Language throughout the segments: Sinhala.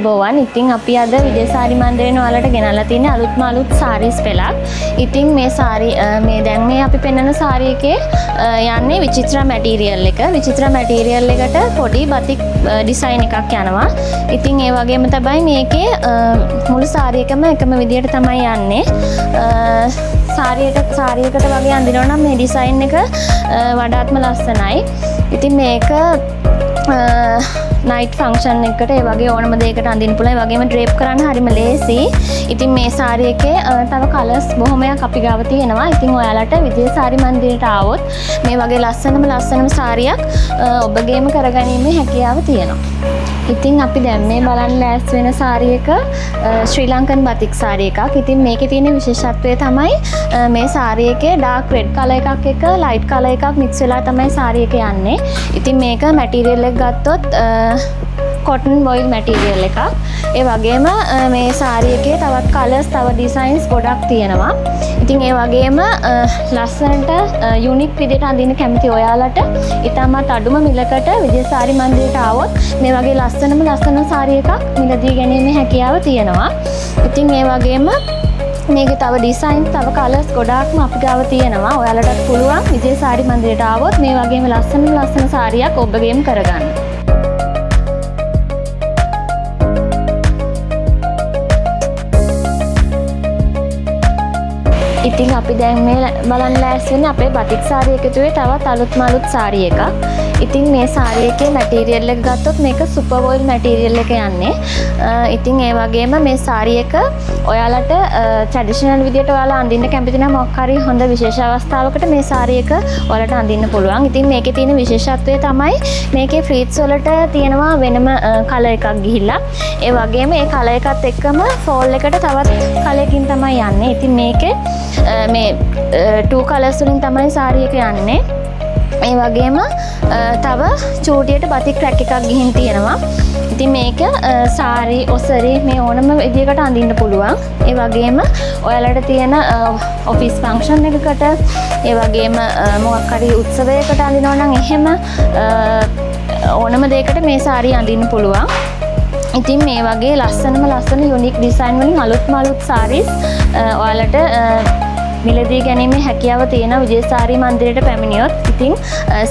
බෝවන් ඉතින් අපි අද විජේසාරි මන්දිරයෙන් ඔයාලට ගෙනල්ලා තියෙන අලුත්ම අලුත් සාරීස් පෙළක්. ඉතින් මේ සාරි මේ දැන් මේ අපි පෙන්වන සාරි එකේ යන්නේ විචිත්‍රා මැටීරියල් එක. විචිත්‍රා මැටීරියල් එකට පොඩි බතික් ඩිසයින් එකක් යනවා. ඉතින් ඒ වගේම තමයි මේකේ මුළු සාරි එකම එකම විදියට තමයි යන්නේ. සාරියකට වගේ අඳිනවා නම් මේ ඩිසයින් එක වඩාත්ම ලස්සනයි. ඉතින් මේක නයිට් ෆන්ක්ෂන් එකට ඒ වගේ ඕනම දෙයකට අඳින්න පුළුවන්. ඒ වගේම ඩ්‍රේප් කරන්න හරිම ලේසි. ඉතින් මේ සාරි එකේ තව කලර්ස් බොහොමයක් අපි ගාව තියෙනවා. ඉතින් ඔයාලට විජේ සාරි මන්දිරයට ආවොත් මේ වගේ ලස්සනම ලස්සනම සාරියක් ඔබගේම කරගැනීමේ හැකියාව තියෙනවා. ඉතින් අපි දැන් මේ බලන්න ලෑස්ති වෙන සාරි එක ශ්‍රී ලංකන් බතික් සාරි එකක්. ඉතින් මේකේ තියෙන විශේෂත්වය තමයි මේ සාරි එකේ ඩාර්ක් රෙඩ් කලර් එකක් එක්ක ලයිට් කලර් එකක් මික්ස් වෙලා තමයි සාරි එක යන්නේ. ඉතින් මේක මැටීරියල් එක ගත්තොත් කොටන් වොයිල් මැටීරියල් එකක්. ඒ වගේම මේ සාරි එකේ තවත් කලර්ස් තව ඩිසයින්ස් ගොඩක් තියෙනවා. ඉතින් ඒ වගේම ලස්සනට යුනික් විදිහට අඳින්න කැමති ඔයාලට ඉතාමත් අඩුම මිලකට විජේ සාරි මන්දිරයට ආවොත් මේ වගේ ලස්සනම ලස්සන සාරි එකක් මිලදී ගැනීමේ හැකියාව තියෙනවා. ඉතින් ඒ වගේම මේකේ තව ඩිසයින් තව කලර්ස් ගොඩාක්ම අපි ගාව තියෙනවා. ඔයාලටත් පුළුවන් විජේ සාරි මන්දිරයට ආවොත් මේ වගේම ලස්සනම ලස්සන සාරියක් ඔබගේම කරගන්න. ඉතින් අපි දැන් මේ බලන්න ලෑස්ති වෙන්නේ අපේ බතික් සාරි එකතුවේ තවත් අලුත්ම අලුත් සාරි එකක්. ඉතින් මේ සාරි එකේ මැටීරියල් එක ගත්තොත් මේක සුපර් වොයිල් මැටීරියල් එක යන්නේ. ඉතින් ඒ වගේම මේ සාරි එක ඔයාලට ට්‍රැඩිෂනල් විදියට ඔයාලා අඳින්න කැමති නම් මොකක් හරි හොඳ විශේෂ අවස්ථාවකට මේ සාරි එක ඔයාලට අඳින්න පුළුවන්. ඉතින් මේකේ තියෙන විශේෂත්වය තමයි මේකේ ෆ්ලීට්ස් වලට තියෙනවා වෙනම කලර් එකක් ගිහිල්ලා. ඒ වගේම ඒ කලර් එකත් එක්කම ෆෝල් එකට තවත් කලර් එකකින් තමයි යන්නේ. ඉතින් මේකේ මේ 2 කලර්ස් වලින් තමයි සාරි එක යන්නේ. ඒ වගේම තව චූටියට බතික් රැක් එකක් ගිහින් තියෙනවා. ඉතින් මේක සාරි ඔසරි මේ ඕනම විදියකට අඳින්න පුළුවන්. ඒ වගේම ඔයාලට තියෙන ඔෆිස් ෆන්ක්ෂන් එකකට, ඒ වගේම මොකක් හරි උත්සවයකට අඳිනවා නම් එහෙම ඕනම දෙයකට මේ සාරි අඳින්න පුළුවන්. ඉතින් මේ වගේ ලස්සනම ලස්සන යුනික් ඩිසයින් වලින් අලුත්ම අලුත් සාරිස් ඔයාලට මිලදී ගැනීමේ හැකියාව තියෙන විජේ සාරි මන්දිරයට පැමිණියොත්. ඉතින්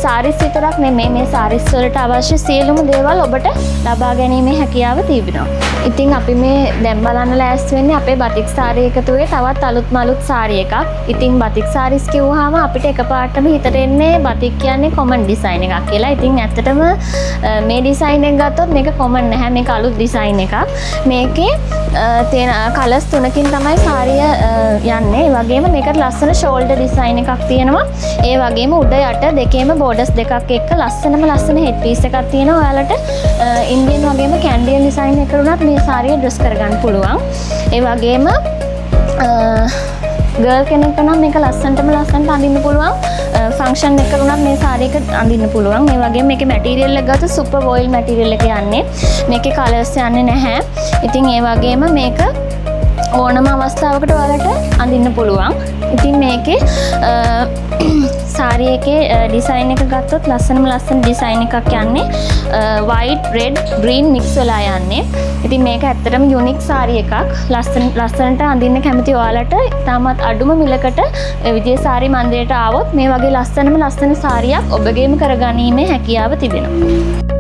සාරිස් විතරක් නෙමෙයි මේ සාරිස් වලට අවශ්‍ය සියලුම දේවල් ඔබට ලබා ගැනීමේ හැකියාව තිබෙනවා. ඉතින් අපි මේ දැන් බලන්න ලෑස්ති වෙන්නේ අපේ බතික් සාරි එකතුවේ තවත් අලුත්ම අලුත් සාරි එකක්. ඉතින් බතික් සාරිස් කිව්වහම අපිට එකපාරටම හිතට එන්නේ බතික් කියන්නේ කොමන් ඩිසයින් එකක් කියලා. ඉතින් ඇත්තටම මේ ඩිසයින් එක ගත්තොත් මේක කොමන් නැහැ, මේක අලුත් ඩිසයින් එකක්. මේකේ තියෙන කලර්ස් තුනකින් තමයි සාරිය යන්නේ. ඒ වගේම මේකට ලස්සන ෂෝල්ඩර් ඩිසයින් එකක් තියෙනවා. ඒ වගේම උඩ යට දෙකේම බෝඩර්ස් දෙකක් එක්ක ලස්සනම ලස්සන හෙඩ් පීස් එකක් තියෙනවා. ඔයාලට ඉන්දියන් වගේම කැන්ඩියන් ඩිසයින් එකකට උනත් මේ සාරිය ඩ්‍රෙස් කරගන්න පුළුවන්. ඒ වගේම ගර්ල් කෙනෙක්ට නම් මේක ලස්සනටම ලස්සනට අඳින්න පුළුවන්. ෆන්ක්ෂන් එකකට උනත් මේ සාරි එක අඳින්න පුළුවන්. ඒ වගේම මේකේ මැටීරියල් එක ගත්තොත් සුපර් වොයිල් මැටීරියල් එක යන්නේ. මේකේ කලර්ස් යන්නේ නැහැ. ඉතින් ඒ වගේම මේක ඕනම අවස්ථාවකට ඔයාලට අඳින්න පුළුවන්. ඉතින් මේකේ සාරි එකේ ඩිසයින් එක ගත්තොත් ලස්සනම ලස්සන ඩිසයින් එකක් යන්නේ. වයිට්, රෙඩ්, ග්‍රීන් මික්ස් වෙලා යන්නේ. ඉතින් මේක ඇත්තටම යුනික් සාරි එකක්. ලස්සනට අඳින්න කැමති ඔයාලට ඉතාමත් අඩුම මිලකට විජේ සාරි මන්දිරයට ආවොත් මේ වගේ ලස්සනම ලස්සන සාරියක් ඔබගේම කරගැනීමේ හැකියාව තිබෙනවා.